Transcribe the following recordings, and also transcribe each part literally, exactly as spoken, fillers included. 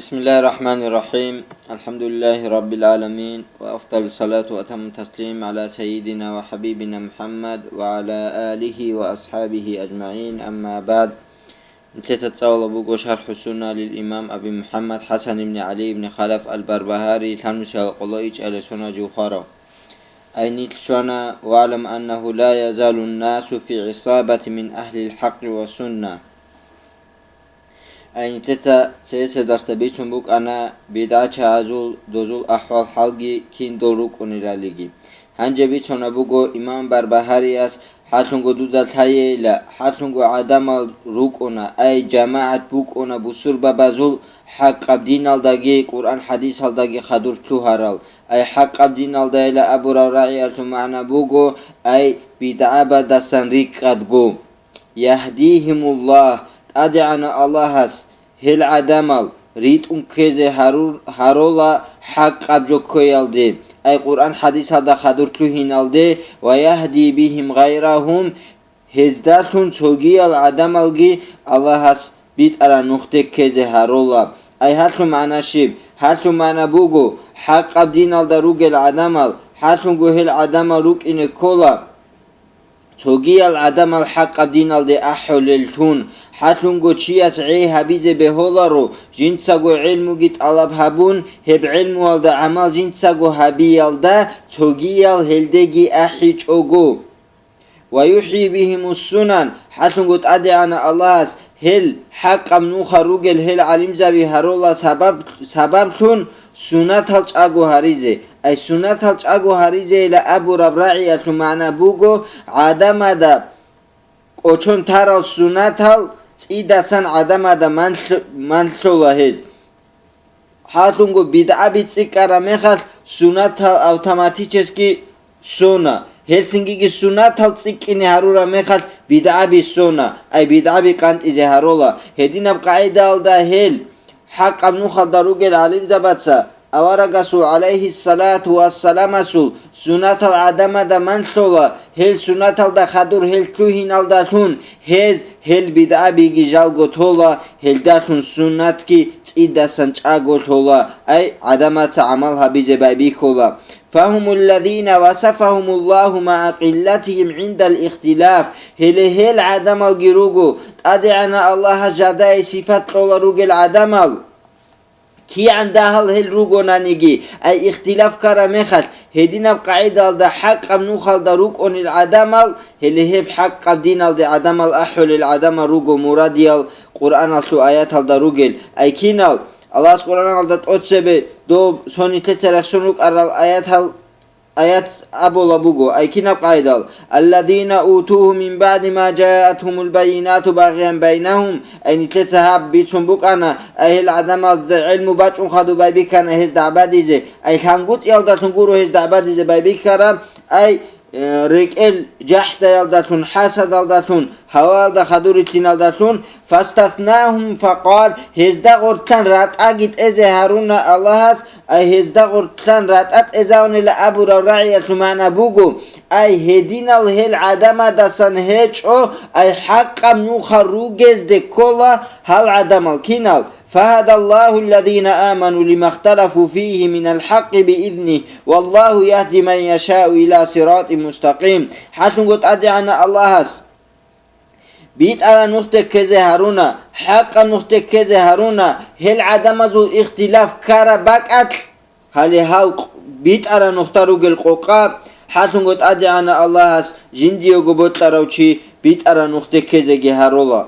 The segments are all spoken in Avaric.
بسم الله الرحمن الرحيم. الحمد لله رب العالمين، وأفضل الصلاة وأتم التسليم على سيدنا وحبيبنا محمد وعلى آله وأصحابه أجمعين. أما بعد. Нилъеца цӀалула буго Шарху Сунна лил имам Аби МухӀаммад ХӀасан ибн ГӀали ибн Халаф ал-Барбагьари, лъанусиял къоло ичӀалесуна жухарав. Ай нилъ щвана: «واعلم أنه لا يزال الناس في عصابة من أهل الحق والسنة». Ай нилъеца цеседарсда бицун букӀана бидгӀачагӀазул дозул ахӀвал-хӀалги кин дол рукӀунелалиги. Гьанже бицуна буго имам Барбагьарияс: «Гьалъунго дуда лъайейила, гьалъунго гӀадамал рукӀуна, ай жамагӀат букӀуна бусурбабазул хӀакъаб диналдаги Къуръан-хӀадисалдаги хадур лъугьарал, ай хӀакъаб диналдайила абурал рагӀиялъул магӀна буго, ай бидгӀабадасан рикӀкӀадго». «Яхдихимуллагь», ТӀадегӀанав Аллагьас гьел гӀадамал ритӀун ккезе гьарур-, гьарола хӀакъаб жо кквеялде, ай Къуръан-хӀадисалда хадур лъугьиналде, «ва яхди бихим гъайрахум», гьездалъун цогиял гӀадамалги Аллагьас битӀараб нухде ккезе гьарола. Ай гьалъул магӀна щиб? Гьалъул магӀна буго, хӀакъаб диналда ругел гӀадамал, гьалъунго гьел гӀадамал рукӀине ккола. Цогиял гӀадамал хӀакъаб диналде ахӀулеллъун, гьалъунго чияс гӀей гьабизе бегьуларо, жинцаго гӀелмуги тӀалаб гьабун, гьеб гӀелмуялда гӀамал жинцаго гьабиялда цогиял гьелдеги ахӀичӀого. «Ва юхӀйи бихимус сунан», гьалъунго ТӀадегӀанав Аллагьас гьел хӀакъаб нуха ругел гьел гӀалимзаби гьарула сабаб-, сабаблъун сунатал чӀаго гьаризе. Ай сунатал чӀаго гьаризейила абураб рагӀиялъул магӀна буго, гӀадамада кӀочон тарал сунатал цӀидасан гӀадамада манлъ-, манлъола гьез. Гьалъунго бидгӀаби цӀикӀкӀараб мехалъ сунатал автоматически сона. Гьелцингиги сунатал цӀикӀкӀине гьарураб мехалъ бидгӀаби сона, ай бидгӀаби къантӀизе гьарола. Гьединаб къагӀидаялда гьел хӀакъаб нухалда ругел гӀалимзабаца аварагасул, гӀалайгьиссалату вассаламасул, сунатал гӀадамада манлъола, гьел сунаталда хадур гьел лъугьиналдалъун гьез гьел бидгӀабиги жалго тола, гьелдалъун суннатги цӀидасан чӀаго лъола, ай гӀадамаца гӀамал гьабизе байбихьула. «Фагьумуллазина васафагьумуллагьу магӀа къиллатигьим гӀиндал ихтилаф», гьеле гьел гӀадамалги руго, ТӀадегӀанав Аллагьас жидее сипат кьола ругел гӀадамал. КигӀан дагьал гьел ругонаниги, ай ихтилаф ккараб мехалъ, гьединаб къагӀидалда хӀакъаб нухалда рукӀунел гӀадамал, гьеле гьеб хӀакъаб диналде гӀадамал ахӀулел гӀадамал руго мурадиял Къуръаналъул аяталда ругел, ай кинал, Аллагьас Къуръаналда тӀоцебе доб цо нилъеца рехсон рукӀарал аятал аят абула буго, ай кинаб къайдал: «Алладина утугьу мин баъди ма жаатгьумул байинату багъиян байнагьум», ай нилъеца гьаб бицун букӀана, ай гьел гӀадамазда гӀелму бачӀун хадуб байбихьана гьез дагӀбадизе, ай лъангутӀиялдалъун гуро гьез дагӀбадизе байбихьараб, ай, э, рекӀел жахӀдаялдалъун, хӀасадалдалъун, гьаваялда хадурилъиналдалъун, «Фастаснагьум факъал», гьезда гъоркьан ратӀаги тӀезе гьаруна Аллагьас, ай гьезда гъоркьан ратӀа тӀезавунила абураб рагӀиялъул магӀна буго, ай гьединал гьел гӀадамадасан гьечӀо, ай хӀакъаб нуха ругезде ккола гьал гӀадамал кинал. «Фагьадаллагьу алладина аману лимахталафу фигьи минал хӀакъи биизнигь, валлагьу ягьди ман яшау ила сиратин мустакъим». ХӀалъунго ТӀадегӀанав Аллагьас битӀараб нухде ккезе гьаруна, хӀакъаб нухде ккезе гьаруна, гьел гӀадамазул ихтилаф ккараб бакӀалъ, гьале гьал къ-, битӀараб нухда ругел къокъа, хӀалъунго ТӀадегӀанав Аллагьас жиндиего бокьарав чи битӀараб нухде ккезеги гьарула.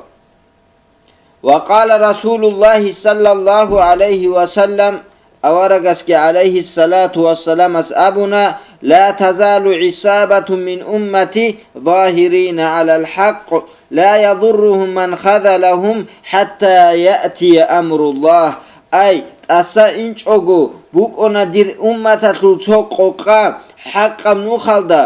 Ва къала Расулуллагьи саллаллагьу гӀалайгьи ва саллам, аварагасги гӀалайгьиссалату вассаламас абуна: «Ла тазалу гӀисабатун мин уммати загьирина гӀалал хӀакъ, ла ядурругьум ман хазалагьум хӀатта яътия амруллагь». Ай, тӀаса инчӀого букӀуна дир умматалъул цо къокъа хӀакъаб нухалда,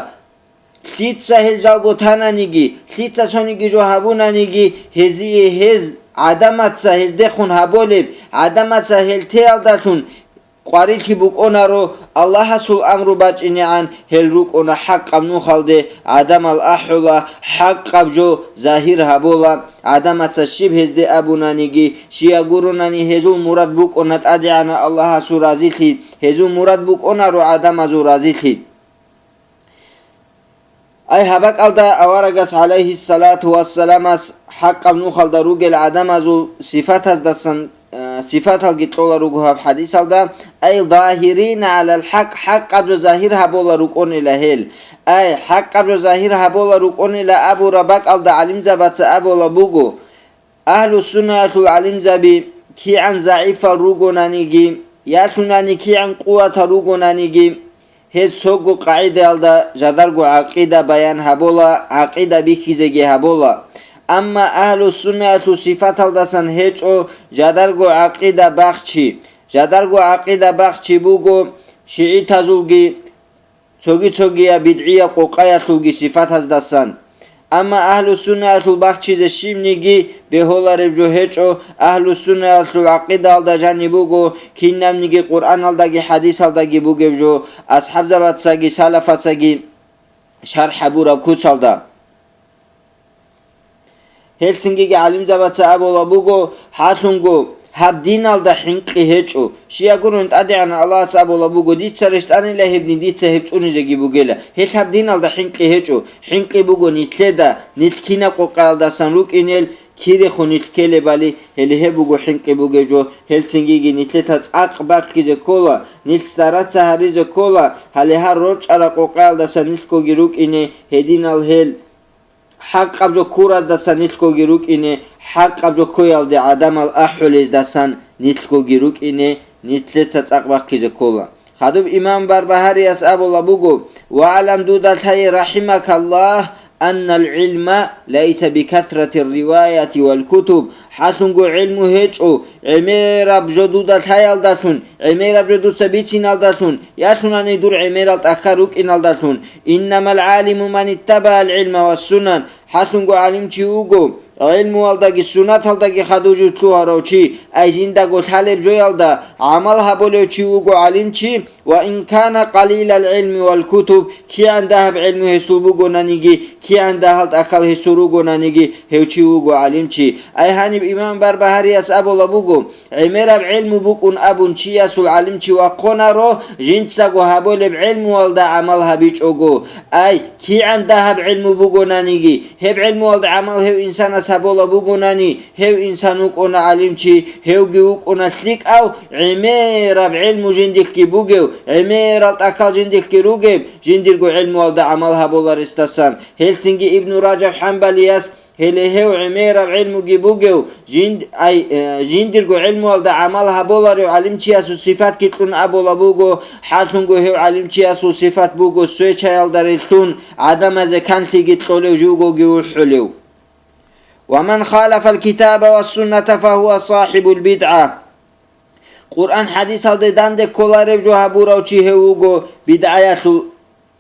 лъица гьел жалго тананиги, лъица цониги жо гьабунаниги, гьезие гьез гӀадамаца гьездехун гьаболеб, гӀадамаца гьел теялдалъун къварилъи букӀунаро, Аллагьасул амру бачӀинегӀан гьел рукӀуна хӀакъаб нухалде, гӀадамал ахӀула, хӀакъаб жо загьир гьабула, гӀадамаца щиб гьезде абунаниги, щия гурунани гьезул мурад букӀуна ТӀадегӀанав Аллагьасул разилъи, гьезул мурад букӀунаро гӀадамазул разилъи. Ай гьаб бакӀалда аварагас, гӀалайгьиссалату вассаламас, хӀакъаб нухалда ругел гӀадамазул сифатаздасан, э, сифаталги кьола руго гьаб хӀадисалда, ай, загьирина гӀалал хӀакъ, хӀакъаб жо загьир гьабула рукӀунила гьел. Ай, хӀакъаб жо загьир гьабула рукӀунила абураб бакӀалда гӀалимзабаца абула буго, Агьлу-суннаялъул гӀалимзаби кигӀан загӀипал ругонаниги, ялъунани кигӀан къуватал ругонаниги, гьез цого къагӀидаялда жадарго гӀакъида баян гьабула, гӀакъида бихьизеги гьабула. Амма агьлу-суннаялъул сифаталдасан гьечӀо жадарго гӀакъида бахчи, жадарго гӀакъида бахчи буго шигӀитазулги, цоги-цогияб бидгӀияб къокъаялъулги сифатаздасан. Амма агьлу-суннаялъул бахчизе щибниги бегьулареб жо гьечӀо, агьлу-суннаялъул гӀакъидаялда жаниб буго, кинабниги Къуръаналдаги хӀадисалдаги бугеб жо, асхӀабзабацаги салафацаги шархӀ гьабураб куцалда. Гьелцинги гӀалимзабаца абула буго, гьалъунго гьаб диналда хӀинкъи гьечӀо. Щия гурун, ТӀадегӀанав Аллагьас абула буго, дица рещтӀанила гьебни, дица гьеб цӀунизеги бугела. Гьелъ гьаб диналда хӀинкъи гьечӀо. ХӀинкъи буго нилъеда, нилъ кинаб къокъаялдасан рукӀинел, кирехун нилъ ккелебали, гьеле гьеб буго хӀинкъи бугеб жо. Гьелцинги нилъеда цӀакъ бахъизе ккола, нилъ стараца гьаризе ккола, гьале гьар рорчӀараб къокъаялдаса нилъгоги рукӀине гьединал гьел. ХӀакъаб жо ккураздасан нилъгоги рукӀине, хӀакъаб жо ккоялде гӀадамал ахӀулездасан нилъгоги рукӀине, нилъеца цӀакъ бахъизе ккола. Хадуб имам Барбагьарияс абула буго: «ВагӀлам, дуда лъай, рахӀимакаллагь, аннал гӀилма лайса бикасратир риваяти вал кутуб», хӀалъунго гӀилму гьечӀо гӀемераб жо дуда лъаялдалъун, гӀемераб жо дуца бициналдалъун, ялъунани дур гӀемерал тӀахьал рукӀиналдалъун. «Иннамал гӀалиму ман иттабагӀал гӀилма ва сунан», хӀалъунго гӀалимчи вуго гӀилмуялдаги суннаталдаги хадув жив лъугьарав чи, ай жиндаго лъалеб жоялда гӀамал гьабулев чи вуго гӀалимчи, «ва ин кана къалилал гӀилми вал кутуб», кигӀан дагьаб гӀилму гьесул бугонаниги, кигӀан дагьал тӀахьал гьесул ругонаниги, гьев чи вуго гӀалимчи. Ай гьаниб имам Барбагьарияс абула буго, гӀемераб гӀилму букӀун абун чиясул гӀалимчи вахъунаро, жинцаго гьабулеб гӀилмуялда гӀамал гьабичӀого. Ай, кигӀан дагьаб гӀилму бугонаниги, гьеб гӀилмуялда гӀамал гьев инсанас гьабула бугонани, гьев инсан вукӀуна гӀалимчи, гьевги вукӀуна лъикӀав, гӀемераб гӀилму жиндихъги бугев, гӀемерал тӀахьал жиндихъги ругеб, жиндирго гӀилмуялда гӀамал гьабуларесдасан. Гьелцинги Ибну Ражаб ХӀамбалияс, гьеле гьев гӀемераб гӀилмуги бугев, жинд-, ай, э, жиндирго гӀилмуялда гӀамал гьабуларев гӀалимчиясул сифатги кьун абула буго, хӀалъунго гьев гӀалимчиясул сифат буго свечаялда релълъун гӀадамазе канлъиги кьолев живгоги вухӀулев. «Ва ман халафал китаба ва сунната фагьува сахибул бидгӀа». Къуръан хӀадисалде данде кколареб жо гьабурав чи гьев вуго бидгӀаялъул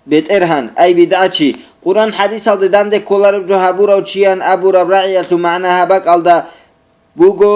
бетӀергьан, ай бидгӀачи. Къуръан хӀадисалде данде кколареб жо гьабурав чиян абураб рагӀиялъул магӀна гьаб бакӀалда буго,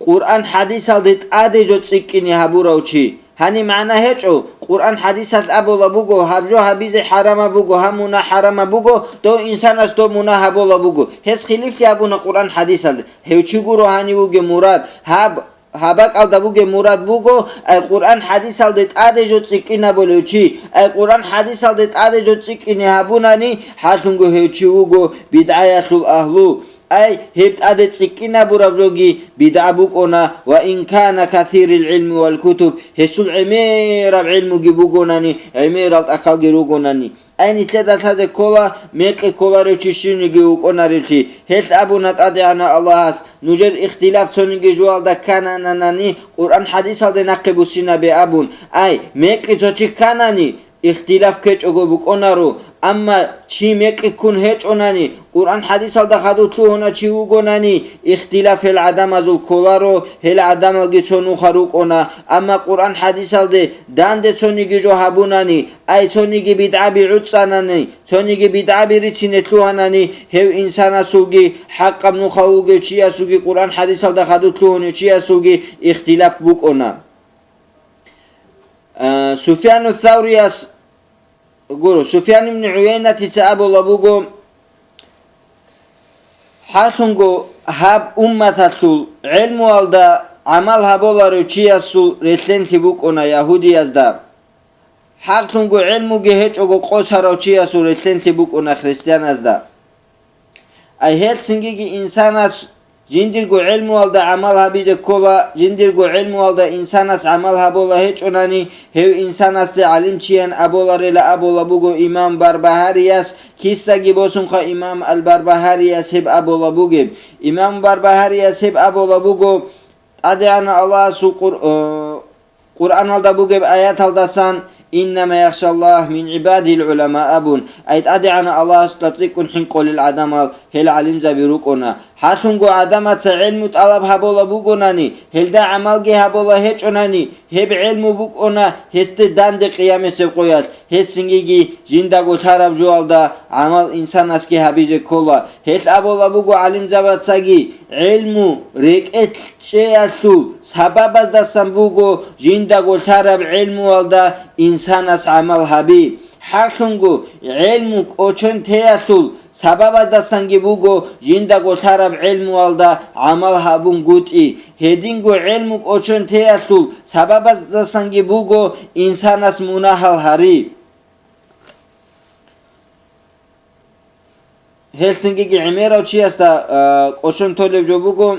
Къуръан хӀадисалде тӀаде жо цӀикӀкӀине гьабурав чи. Гьаниб магӀна гьечӀо, Къуръан хӀадисалъ абула буго, гьаб жо гьабизе хӀарамаб буго, гьаб мунагь хӀарамаб буго, дов инсанас доб мунагь гьабула буго. Гьес хилифлъи гьабуна Къуръан хӀадисалде. Гьев чи гуро гьанив вугев мурад. Гьаб, гьаб бакӀалда бугеб мурад буго, ай Къуръан хӀадисалде тӀаде жо цӀикӀкӀинабулев чи. Ай Къуръан хӀадисалде тӀаде жо цӀикӀкӀине гьабунани, хӀалъунго гьев чи вуго бидгӀаялъул агьлу. Ай, гьеб тӀаде цӀикӀкӀинабураб жоги бидгӀа букӀуна, «ва ин кана касирил гӀилми вал кутуб», гьесул гӀемераб гӀилмуги бугонани, гӀемерал тӀахьалги ругонани. Ай, нилъеда лъазе ккола, мекъи кколарев чи щивниги вукӀунареблъи. Гьелъ абуна ТӀадегӀанав Аллагьас, нужер ихтилаф цониги жоялда ккананани, Къуръан хӀадисалде нахъе буссинабе абун. Ай, мекъи цо чи кканани, ихтилаф ккечӀого букӀунаро, амма чи мекъи ккун гьечӀонани, Къуръан хӀадисалда хадув лъугьуна чи вугонани, ихтилаф гьел гӀадамазул кколаро, гьел гӀадамалги цо нуха рукӀуна, амма Къуръан хӀадисалде данде цониги жо гьабунани, ай цониги бидгӀаби гӀуцӀанани, цониги бидгӀаби рицине лъугьанани, гьев инсанасулги, хӀакъаб нуха вугев чиясулги, Къуръан хӀадисалда хадув лъугьунев чиясулги ихтилаф букӀуна. А, Суфьяну Саврияс, гуро, Суфьян ибн ГӀуяйнатица абула буго: «ХӀалъунго гьаб умматалъул гӀелмуялда гӀамал гьаболарев чиясул релълъенлъи букӀуна ягьудиязда. ХӀалъунго гӀелмуги гьечӀого къосарав чиясул релълъенлъи букӀуна христианазда». Ай гьелцинги инсанас жиндирго гӀелмуялда гӀамал гьабизе ккола, жиндирго гӀелмуялда инсанас гӀамал гьабола гьечӀонани, гьев инсанасде гӀалимчиян аболарила абула буго имам Барбагьарияс, кисаги босунха имам Ал-Барбагьарияс гьеб абула бугеб. Имам Барбагьарияс гьеб абула буго, ТӀадегӀанав Аллагьасул Къур-, э, Къуръаналда бугеб аяталдасан: «Иннама яхшаллагь мин гӀибадил гӀулама», – абун, ай ТӀадегӀанав Аллагьасда цӀикӀкӀун хӀинкъулел гӀадамал гьел гӀалимзаби рукӀуна. ХӀалъунго гӀадамаца гӀелму тӀалаб гьабула бугонани, гьелда гӀамалги гьабула гьечӀонани, гьеб гӀелму букӀуна гьесде данде къиямасеб къоялъ, гьесингиги жиндаго лъараб жоялда гӀамал инсанасги гьабизе ккола. Гьелъ абула буго гӀалимзабацаги, гӀелму рекӀелъ чӀеялъул сабабаздасан буго жиндаго лъараб гӀелмуялда инсанас гӀамал гьаби. ХӀалъунго гӀелму кӀочон теялъул сабабаздасанги буго жиндаго лъараб гӀелмуялда гӀамал гьабунгутӀи. Гьединго гӀелму кӀочон теялъул сабабаздасанги буго инсанас мунагьал гьари. Гьелцинги гӀемерав чиясда, а, кӀочон толеб жо буго,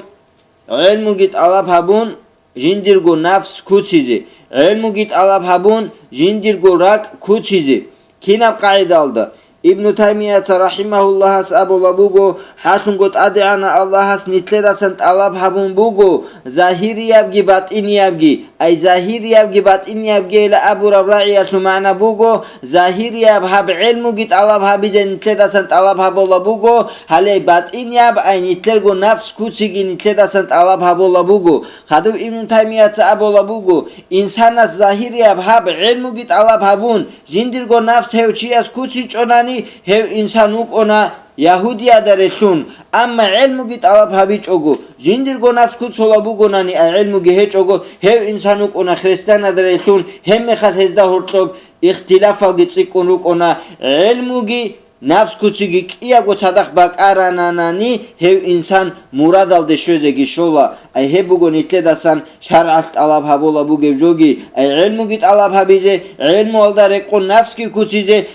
гӀелмуги тӀалаб гьабун, жиндирго нафс куцизе, гӀелмуги тӀалаб гьабун, жиндирго ракӀ куцизе. Кинаб къагӀидалда? Ибну Таймияца рахӀимагьуллагьас абула буго, хӀалъунго ТӀадегӀанав Аллагьас нилъедасан тӀалаб гьабун буго, загьириябги батӀиниябги, ай загьириябги батӀиниябгийила абураб рагӀиялъул магӀна буго, загьирияб гьаб гӀелмуги тӀалаб гьабизе нилъедасан тӀалаб гьабула буго, гьале батӀинияб, ай нилъерго нафс куциги нилъедасан тӀалаб гьабула буго. Хадуб Ибн Таймияца абула буго, инсанас загьирияб гьаб гӀелмуги тӀалаб гьабун, жиндирго нафс гьев чияс куцичӀонани, гьев инсан вукӀуна ягьудиядерелъун, амма гӀелмуги тӀалаб гьабичӀого, жиндирго нафс куцола бугонани, ай гӀелмуги гьечӀого, гьев инсан вукӀуна христианадерелъун, гьебмехалъ гьезда гьоркьоб ихтилафалги цӀикӀкӀун рукӀуна, гӀелмуги нафс куциги кӀиябго цадахъ бакӀарананани, гьев инсан мурадалде щвезеги щола, ай гьеб буго нилъедасан шаргӀалъ тӀалаб гьабула бугеб жоги, ай гӀелмуги тӀалаб гьабизе, гӀелмуялда рекъон нафсги куцизе,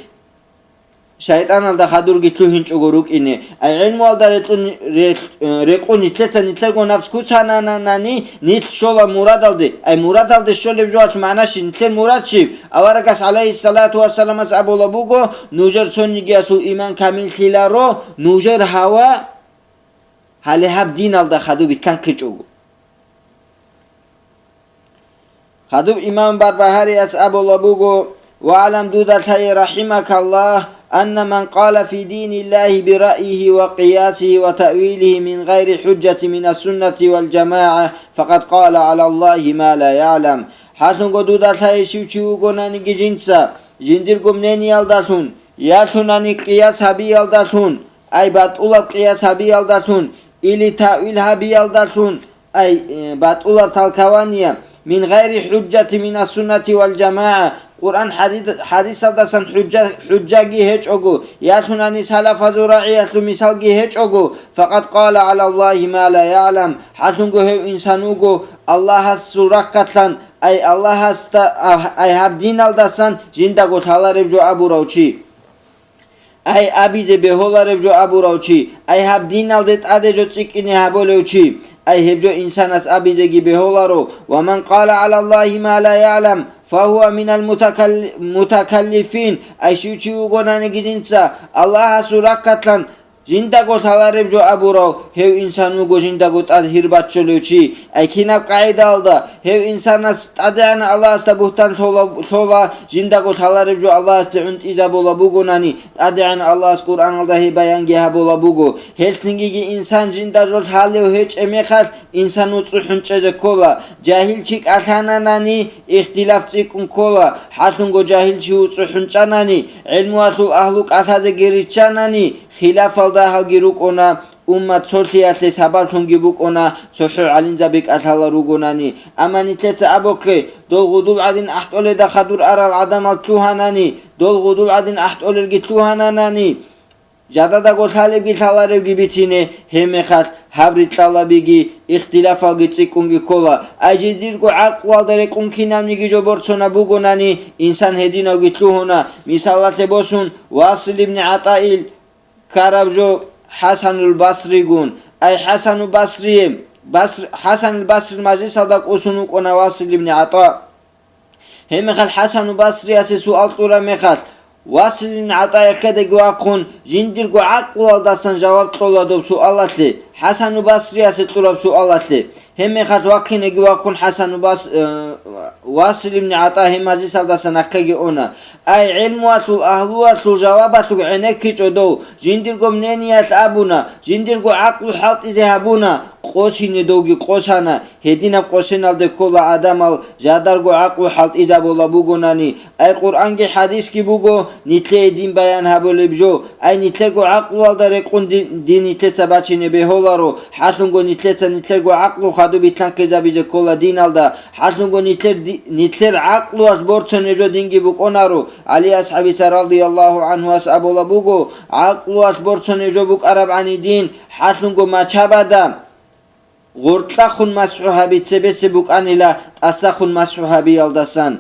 шайтӀаналда хадурги лъугьинчӀого рукӀине. Ай гӀелмуялда рекьун-, рекь-, э, рекъун нилъеца нилъерго нафс куцананани, нилъ щола мурадалде. Ай мурадалде щолеб жоялъ магӀна щиб? Нилъер мурад щиб? Аварагас, гӀалайгьиссалату вассаламас, абула буго, нужер цонигиясул иман камиллъиларо, нужер гьава гьале гьаб диналда хадуб итлъанхъичӀого. Хадуб имам Барбагьарияс абула буго: «ВагӀлам, дуда лъай, рахӀимакаллагь, анна ман къала фи диниллагьи бираъйигьи ва къиясигьи ва таъвилигьи мин гъайри хӀужжати минас суннати вал жамагӀа, факъад къала гӀалаллагьи ма ла ягӀлам». ХӀалъунго дуда лъай, щив чи вугонаниги жинца, жиндирго мнениялдалъун, ялъунани къияс гьабиялдалъун, ай батӀулаб къияс гьабиялдалъун, или таъвил гьабиялдалъун, ай, э, батӀулаб толкование, мин гъайри хӀужжати минас суннати вал жамагӀа, Къуръан хӀади-, хӀадисалдасан хӀужжа-, хӀужжаги гьечӀого, ялъунани салафазул рагӀиялъул мисалги гьечӀого, факъад къала гӀалаллагьи ма ла ягӀлам, хӀалъунго гьев инсан вуго Аллагьасул рахъалъан, ай Аллагьасда, ай гьаб диналдасан жиндаго лъалареб жо абурав чи. Ай абизе бегьулареб жо абурав чи, ай гьаб диналде тӀаде жо цӀикӀкӀине гьабулев чи, ай гьеб жо инсанас абизеги бегьуларо, ва ман къала гӀалаллагьи ма ла ягӀлам, фагьува минал мутакал-, мутакаллифин, ай щив чи вугонаниги жинца Аллагьасул рахъалъан жиндаго лъалареб жо абурав, гьев инсан вуго жиндаго тӀад гьир баччулев чи. Ай кинаб къагӀидалда гьев инсанас ТӀадегӀанав Аллагьасда бугьтан лъола, лъола, жиндаго лъалареб жо Аллагьасде гӀунтӀизабула бугонани, ТӀадегӀанав Аллагьас Къуръаналда гьеб баянги гьабула буго. Гьелцинги инсан жинда жо лъалев гьечӀеб мехалъ, инсан вуцӀцӀухӀун чӀезе ккола. Жагьил чи кӀалъананани, ихтилаф цӀикӀкӀун ккола. ХӀалъунго жагьил чи вуцӀцӀухӀун чӀанани, гӀелмуялъул агьлу кӀалъазеги риччанани, хилафал дагьалги рукӀуна, Уммат цолъиялъе сабаблъунги букӀуна цохӀо гӀалимзаби кӀалъалел ругонани. Амма нилъеца абухъе, дол гъудул гӀадин ахӀтӀоледа хадур арал гӀадамал лъугьанани, дол гъудул гӀадин ахӀтӀолелги лъугьананани, жададаго лъалебги лъаларебги бицине, гьебмехалъ гьаб рикьалабиги ихтилафалги цӀикӀкӀунги ккола. Ай жиндирго гӀакълуялда рекъон кинабниги жо борцунаб бугонани, инсан гьединавги лъугьуна. Мисалалъе босун, Васил ибн ГӀатӀаил ккараб жо ХӀасанул Басригун. Ай ХӀасану Басрие, Баср-, ХӀасанил Басрил мажлисалда кӀусун вукӀуна Васил ибн ГӀатӀа. Гьебмехалъ ХӀасану Басриясе суал кьураб мехалъ, Васил ибн ГӀатӀа эхедаги вахъун, жиндирго гӀакълуялдасан жаваб кьола доб суалалъе, ХӀасану Басриясе кьураб суалалъе. Гьебмехалъ вахъинеги вахъун ХӀасану Бас-, э, Васил ибн ГӀатӀа гьеб мажлисалдаса нахъеги уна. Ай, гӀелмуялъул агьлуялъул жавабалъуг гӀенеккичӀо дов, жиндирго мнениялъ абуна, жиндирго гӀакълу хӀалтӀизе гьабуна, къосине довги къосана, гьединаб къосиналде ккола гӀадамал жадарго гӀакълу хӀалтӀизабула бугонани. Ай, Къуръанги хӀадисги буго, нилъее дин баян гьабулеб жо. Ай, нилъерго гӀакълуялда рекъун ди-, дин нилъеца бачине бегьуларо, хӀалъунго нилъеца нилъерго гӀакълу хадуб битлъанхъизабизе ккола диналда, хӀалъунго нилъер ди-, нилъер гӀакълуялъ борцунеб жо динги букӀунаро. ГӀали асхӀабица радияллагьу гӀанхуяс абула буго, гӀакълуялъ борцунеб жо букӀарабгӀани дин, хӀалъунго мачабада гъоркьахун масхӀу гьаби цебесеб букӀанила тӀасахун масхӀу гьабиялдасан.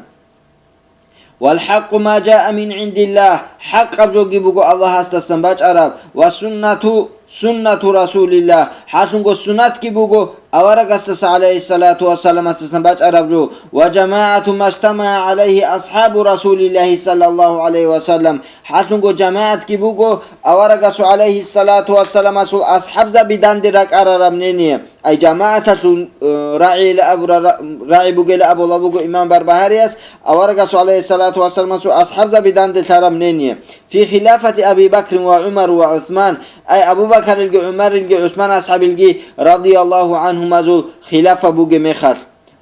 «Вал хӀакъу ма жаа мин гӀиндиллагь», хӀакъаб жоги буго Аллагьасдасан бачӀараб, «ва суннату, суннату Расулиллагь», хӀалъунго суннатги буго аварагасдаса, гӀалайгьиссалату вассаламасдасан бачӀараб жо, «ва жамагӀату мажтамагӀа гӀалайгьи асхӀабу Расулиллагьи саллаллагьу гӀалайгьи ва саллам», хӀалъунго жамагӀатги буго аварагасул, гӀалайгьиссалату вассаламасул асхӀабзаби данде ракӀарараб мнение. Ай жамагӀаталъул, э, рагӀийила абура-, ра-, рагӀи бугела абула буго имам Барбагьарияс, аварагасул, гӀалайгьиссалату вассаламасул асхӀабзаби данде лъараб мнение. Фи хилафати Аби Бакрин ва ГӀумар ва ГӀусман, ай Абу Бакарилги, ГӀумарилги, ГӀусман асхӀабилги радияллагьу гӀанхумазул хилафа бугеб мехалъ.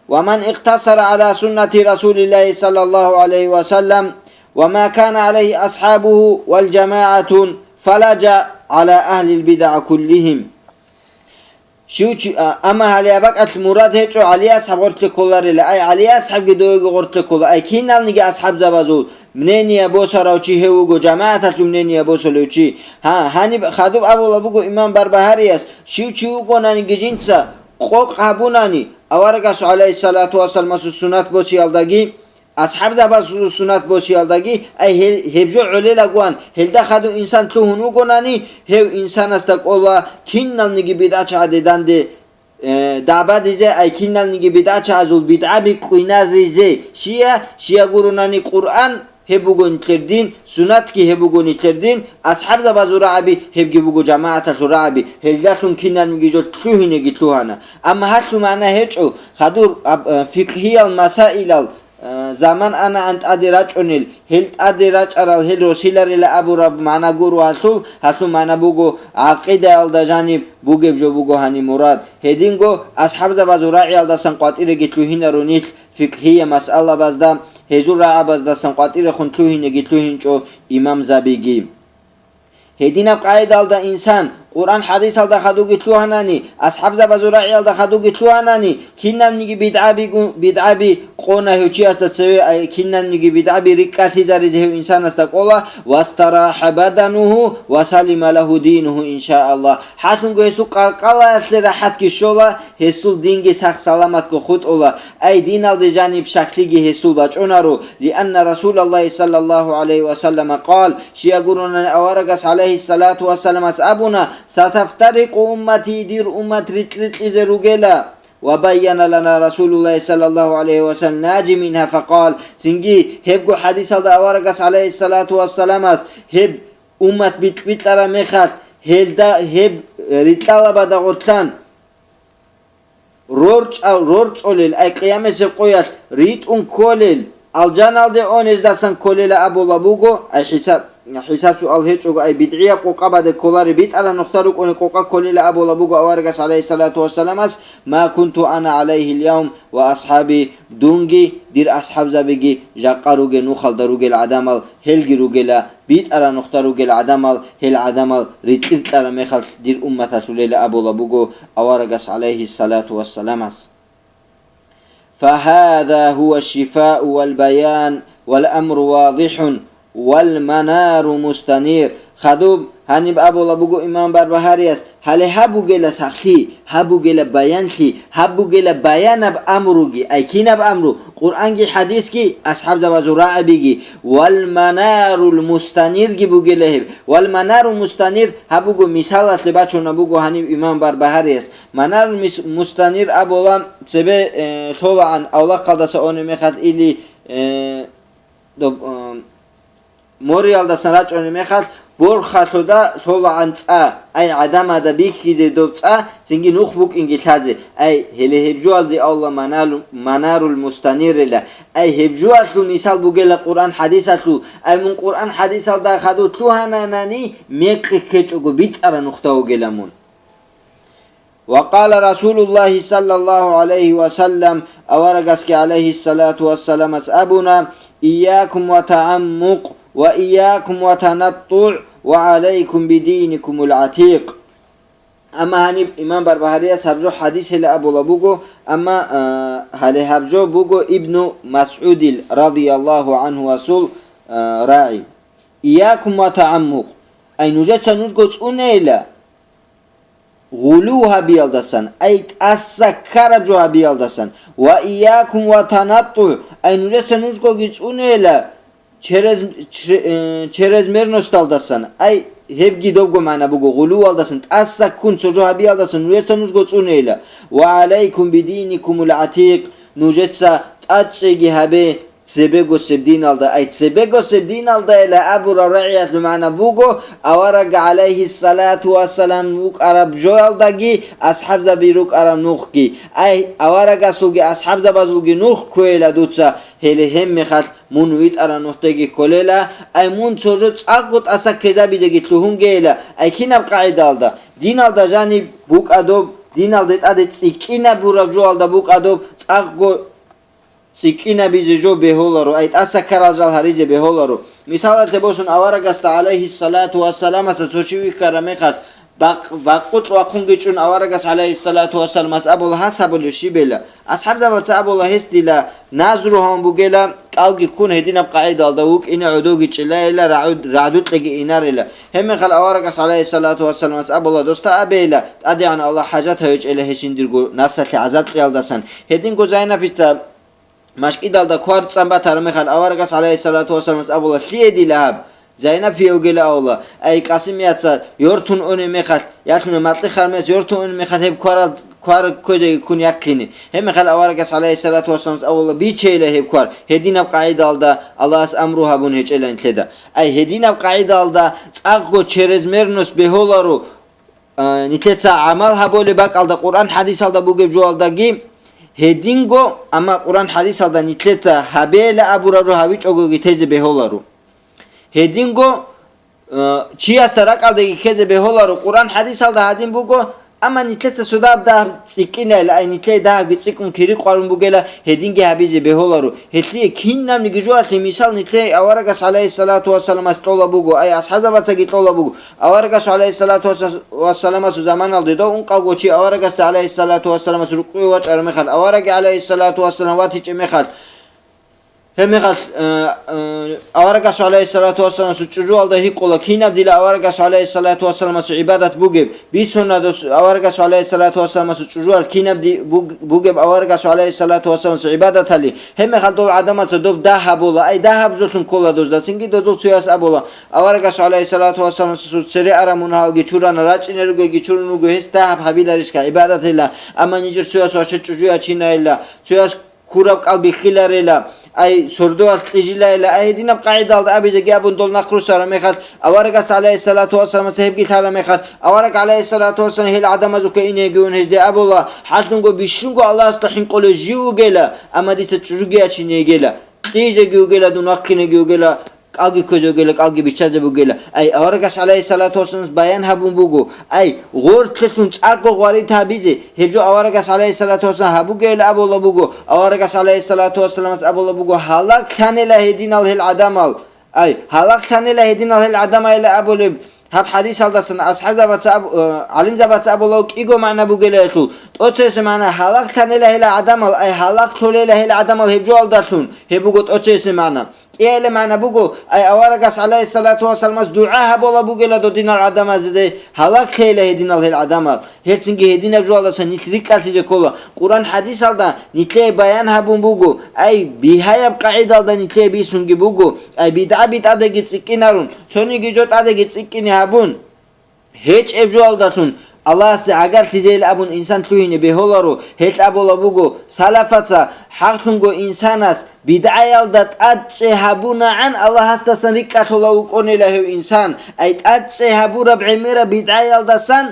«Ва ман икътасара гӀала суннати Расулиллагьи саллаллагьу гӀалайгьи ва саллам ва ма кана гӀалайгьи асхӀабугьу вал жамагӀатун, фала жаа гӀала агьлил бидагӀи куллигьим». Щив чи, а, амма гьале абакӀалъ мурад гьечӀо ГӀали асхӀаб гъорлъе кколарила, ай ГӀали асхӀабги довеги гъорлъе ккола, ай киналниги асхӀабзабазул мнение босарав чи гьев вуго, жамагӀаталъул мнение босулев чи. Гьа, гьаниб хадуб абула буго имам Барбагьарияс, щив чи вугонаниги жинца къокъ гьабунани, аварагасул, гӀалайгьиссалату вассаламасул суннат босиялдаги, асхӀабзабазул суннат босиялдаги, ай гьел-, гьеб жо гӀолелагоан, гьелда хадув инсан лъугьун вугонани, гьев инсанасда кӀола киналниги бидгӀачагӀаде данде, э, дагӀбадизе, ай киналниги бидгӀачагӀазул бидгӀаби къвинаризе. Щия, щия гуронани Къуръан, гьеб буго нилъер дин, суннатги гьеб буго нилъер дин, асхӀабзабазул рагӀаби, гьебги буго жамагӀаталъул рагӀаби, гьелдалъун киналниги жо лъугьинеги лъугьана. Амма гьалъул магӀна гьечӀо, хадур аб-, э, фикъгьиял масаилал, э, заман анагӀан тӀаде рачӀунел, гьел тӀаде рачӀарал гьел росиларила абураб магӀна гуро гьалъул, гьалъул магӀна буго гӀакъидаялда жаниб бугеб жо буго гьаниб мурад. Гьединго асхӀабзабазул рагӀиялдасан къватӀиреги лъугьинаро нилъ фикъгьия масъалабазда, гьезул рагӀабаздасан къватӀирехун лъугьинеги лъугьинчӀо имамзабиги. Гьединаб къагӀидалда инсан Къуръан-хӀадисалда хадуги лъугьанани, асхӀабзабазул рагӀиялда хадуги лъугьанани, кинабниги бидгӀабигу-, бидгӀаби къона гьев чиясда цеве, ай, кинабниги бидгӀаби рикӀкӀалъизаризе гьев инсанасда кӀола, «вастарахӀа баданугьу ва салима лагьу динугьу, иншааллагь». ХӀалъунго гьесул къаркъалаялъе рахӀатги щола, гьесул динги сах-саламатго хутӀула, ай диналде жаниб щаклъиги гьесул бачӀунаро, лианна Расулаллагьи саллаллагьу гӀалайгьи ва саллама къал, щия гуронани аварагас гӀалайгьиссалату вассаламас абуна, «Сатафтарикъу уммати», дир уммат рикь-рикьизе ругела. Ва байяна лана Расулуллагьи саллаллагьу гӀалайгьи ва саллам, «Нажи мингьа», факъал, цинги гьебго хӀадисалда аварагас гӀалайгьиссалату вассаламас гьеб уммат бикь-бикьараб мехалъ, гьелда гьеб рикьалабада гъорлъан рорчӀа-, рорчӀолел, ай къиямасеб къоялъ ритӀун кколел, алжаналде онездасан кколела абула буго, ай хӀисаб, хӀисаб-суал гьечӀого, ай бидгӀияб къокъабаде кколареб битӀараб нухда рукӀуне къокъа кколела абула буго аварагас гӀалайгьиссалату вассаламас, «Ма кунту ана гӀалайгьил явм ва асхӀаби», дунги Дир асхӀабзабиги жакъа ругел нухалда ругел гӀадамал, гьелги ругела, битӀараб нухда ругел гӀадамал, гьел гӀадамал рикьир кьараб мехалъ дир умматалъулейила абула буго аварагас, гӀалайгьиссалату вассаламас. فهذا هو الشفاء والبيان والأمر واضح والمنار مستنير. Хадуб, гьаниб абула буго имам Барбагьарияс, гьале гьаб бугела сахлъи, гьаб бугела баянлъи, гьаб бугела баянаб амруги, ай кинаб амру, Къуръанги хӀадисги, асхӀабзабазул рагӀабиги, вал манарул мустанирги бугела гьеб. Вал манарул мустанир гьаб буго, мисалалъе бачуна буго гьаниб имам Барбагьарияс. Манарул мис-, мустанир абула цебе, э, лъолаан авлахъалдаса оне мехалъ или, э, доб-, э, мориялдасан рачӀунеб мехалъ, борхалъуда лъолаан цӀа, ай гӀадамада бихьизе доб цӀа, цинги нух букӀинги лъазе, ай гьеле гьеб жоялде авла маналу-, манарул мустанирила, ай гьеб жоялъул мисал бугела Къуръан хӀадисалъул, ай мун Къуръан хӀадисалда хадур лъугьананани, мекъи ккечӀого битӀара нухда вугела мун. وقال رسول الله صلى الله عليه وسلم, аварагасги гӀалайгьиссалату вассаламас абуна: إياكم والتعمق، وإياكم والتنطع، وعليكم بدينكم العتيق. Амма гьаниб имам Барбагьарияс гьаб жо хӀадисила абула буго, амма, а, гьале гьаб жо буго Ибну МасгӀудил, радияллагьу гӀанху, асул, а, рагӀи. إياكم والتعمق, ай нужеца нужго цӀунейила гъулув гьабиялдасан, ай тӀаса ккараб жо гьабиялдасан, وإياكم والتنطع, ай нужеца нужгоги цӀунейила через-, чре-, э, чрезмерносталдасан, ай гьебги добго магӀна буго, гъулувалдасан, тӀаса ккун цо жо гьабиялдасан нужеца нужго цӀунейила, وعليكم بدينكم العتيق, нужеца тӀадчӀейги гьабе, цебегосеб диналда, ай цебегосеб диналдайила абураб рагӀиялъул магӀна буго, авараг гӀалайгьиссалату вассалам вукӀараб жоялдаги, асхӀабзаби рукӀараб нухги, ай аварагасулги асхӀабзабазулги нух кквейила дуца, гьеле гьеб мехалъ мун витӀараб нухдеги кколела, ай мун цо жо цӀакъго тӀаса ккезабизеги лъугьунгейила, ай кинаб къагӀидалда, диналда жаниб букӀа доб, диналде тӀаде цӀикӀкӀинабураб жоялда букӀа доб, цӀакъго цӀикӀкӀинабизе жо бегьуларо, ай тӀаса ккарал жал гьаризе бегьуларо. Мисалалъе босун, аварагасда гӀалайгьиссалату вассаламаса цо чи вихьараб мехалъ, бакъ-, бакъулъ вахъунги чӀун аварагас гӀалайгьиссалату вассаламас абула гьас гьабулеб щибила. АсхӀабзабаца абула гьес дила назру гьавун бугела, кӀалги ккун гьединаб къагӀидалда вукӀине гӀодовги чӀелайила, рагӀуд-, рагӀдукьеги инарила. Гьебмехалъ аварагас гӀалайгьиссалату вассаламас абула досда абейила, ТӀадегӀан Аллагь хӀажат гьавичӀейила гьес жиндирго нафсалъе гӀазаб кьеялдасан. Гьединго Зайнапица машкӀидалда квар цӀан батараб мехалъ, аварагас гӀалайгьиссалату вассаламас абула: «Лъие дила гьаб?» Зайнапие вугела абула, ай Къасимияца йортун унеб мехалъ, ялъуна Матлихармияс йортун унеб мехалъ гьеб кварал, квар кквезеги ккун яккине. Гьеб мехалъ аварагас гӀалайгьиссалату вассаламас абула: «Бичейила гьеб квар, гьединаб къагӀидалда Аллагьас амру гьабун гьечӀелан нилъеда». Ай гьединаб къагӀидалда цӀакъго чрезмерность бегьуларо, а, нилъеца гӀамал гьабулеб бакӀалда, Къуръан хӀадисалда бугеб жоялдаги гьединго, амма Къуръан хӀадисалда нилъеца гьабейила абураб жо гьавичӀогоги тезе бегьуларо. Гьединго, а, чиясда ракӀалдаги ккезе бегьуларо, Къуръан хӀадисалда гьадин буго, амма нилъеца цо дагьаб дагьаб цӀикӀкӀинайила, ай нилъее дагьабги цӀикӀкӀун кири къварун бугела, гьединги гьабизе бегьуларо. Гьелъие кинабниги жоялъе мисал нилъее аварагас гӀалайгьиссалату вассаламас тӀола буго, ай асхӀабзабацаги тӀола буго. Аварагасул гӀалайгьиссалату вассаламасул заманалде дов ункъавго чи аварагасда гӀалайгьиссалату вассаламас рукъуе вачӀараб мехалъ, авараги гӀалайгьиссалату вассалам ватичӀеб мехалъ, гьеб мехалъ, э, э, аварагасул гӀалайгьиссалату вассаламасул чӀужуялда гьикъула, кинаб дила аварагасул гӀалайгьиссалату вассаламасул гӀибадат бугеб? Бицуна дос аварагасул гӀалайгьиссалату вассаламасул чӀужуял кинаб ди-, буг-, бугеб аварагасул гӀалайгьиссалату вассаламасул гӀибадатали. Гьеб мехалъ дол гӀадамаца доб дагь гьабула, ай дагь гьаб жолъун ккола дозда, цинги дозул цояс абула, аварагасул гӀалайгьиссалату вассаламасул цере араб мунагьалги чурана, рачӀине ругелги чурун руго, гьес дагьаб гьабиларищха гӀибадатила, амма нижер цояс ваче чӀужу ячинайила, цояс ккураб кӀал биххиларила, ай сордоялъ кьижилайила, ай гьединаб къагӀидалда абизеги абун дол нахъ руссараб мехалъ, аварагас гӀалайгьиссалату вассаламас гьебги лъараб мехалъ, авараг гӀалайгьиссалату вассалам гьел гӀадамазухъе инеги ун гьезде абула, хӀалъунго бищунго Аллагьасда хӀинкъулев жив вугела, амма дица чӀужуги ячине йигела, кьижеги вугела, дун вахъинеги вугела, кӀалги кквезе бугела, кӀалги биччазе бугела. Ай, аварагас, гӀалайхиссалату вассаламас, баян гьабун буго. Ай, гъорлъелъун цӀакъго гъварид гьабизе, гьеб жо аварагас, гӀалайхиссалату вассалам, гьабугейилан абула буго. Аварагас, гӀалайхиссалату вассаламас, абула буго: «Гьалаглъанила гьединал гьел гӀадамал». Ай, гьалаглъанила гьединал гьел гӀадамайилан абулеб гьаб хӀадисалдасан асхӀабзабаца аб-, э, гӀалимзабаца абула кӀиго магӀна бугелаялъул. ТӀоцебесеб магӀна: «Гьалаглъанила гьел гӀадамал», ай, гьалаглъулейила гьел гӀадамал гьеб жоялдалъун, гьеб буго тӀоцебесеб магӀна. КӀиабилеб магӀна буго, ай, аварагас, гӀалайхиссалату вассаламас, дугӀа гьабула бугела додинал гӀадамазде, гьалаглъейила гьединал гьел гӀадамал. Гьелцинги гьединаб жоялдаса нилъ рикӀкӀалъизе ккола. Къуръан хӀадисалда нилъее баян гьабун буго, ай, бигьаяб къагӀидалда нилъее бицунги буго, ай, бидгӀа битӀадаги цӀикӀкӀинарун, цониги жо тӀадаги цӀикӀкӀине гьабун, гьечӀеб жоялдалъун Аллагьасде гӀагарлъизейилан абун инсан лъугьине бегьуларо. Гьелъ абула буго салафаца: «ХӀакълъунго инсанас бидгӀаялда тӀадчӀей гьабунагӀан Аллагьасдасан рикӀкӀалъула вукӀунила гьев инсан». Ай, тӀадчӀей гьабураб гӀемераб бидгӀаялдасан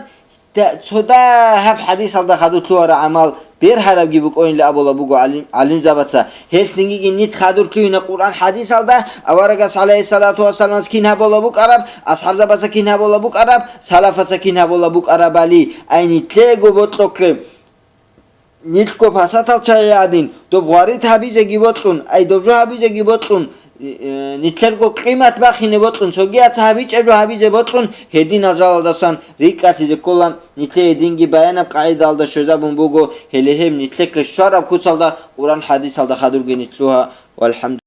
цо дагьаб хӀадисалда хадур лъугьараб гӀамал бергьарабги букӀунилан абула буго гӀалим-, гӀалимзабаца. Гьелцинги нилъ хадур лъугьина Къуръан хӀадисалда аварагас, гӀалайхиссалату вассаламас, кин гьабула букӀараб, асхӀабзабаца кин гьабула букӀараб, салафаца кин гьабула букӀарабали. Ай, нилъего бокьухъе, нилъго пасатал чагӀи гӀадин, доб гъварид гьабизеги бокьун, ай, доб жо гьабизеги бокьун, э, нилъерго къимат бахине бокьун, цогияца гьабичӀеб жо гьабизе бокьун, гьединал жалалдасан рикӀкӀалъизе ккола. Нилъее динги баянаб къагӀидалда щвезабун буго, гьеле гьеб нилъехъе щвараб куцалда Къуръан хӀадисалда хадурги нилъ лъугьа. Валхамду.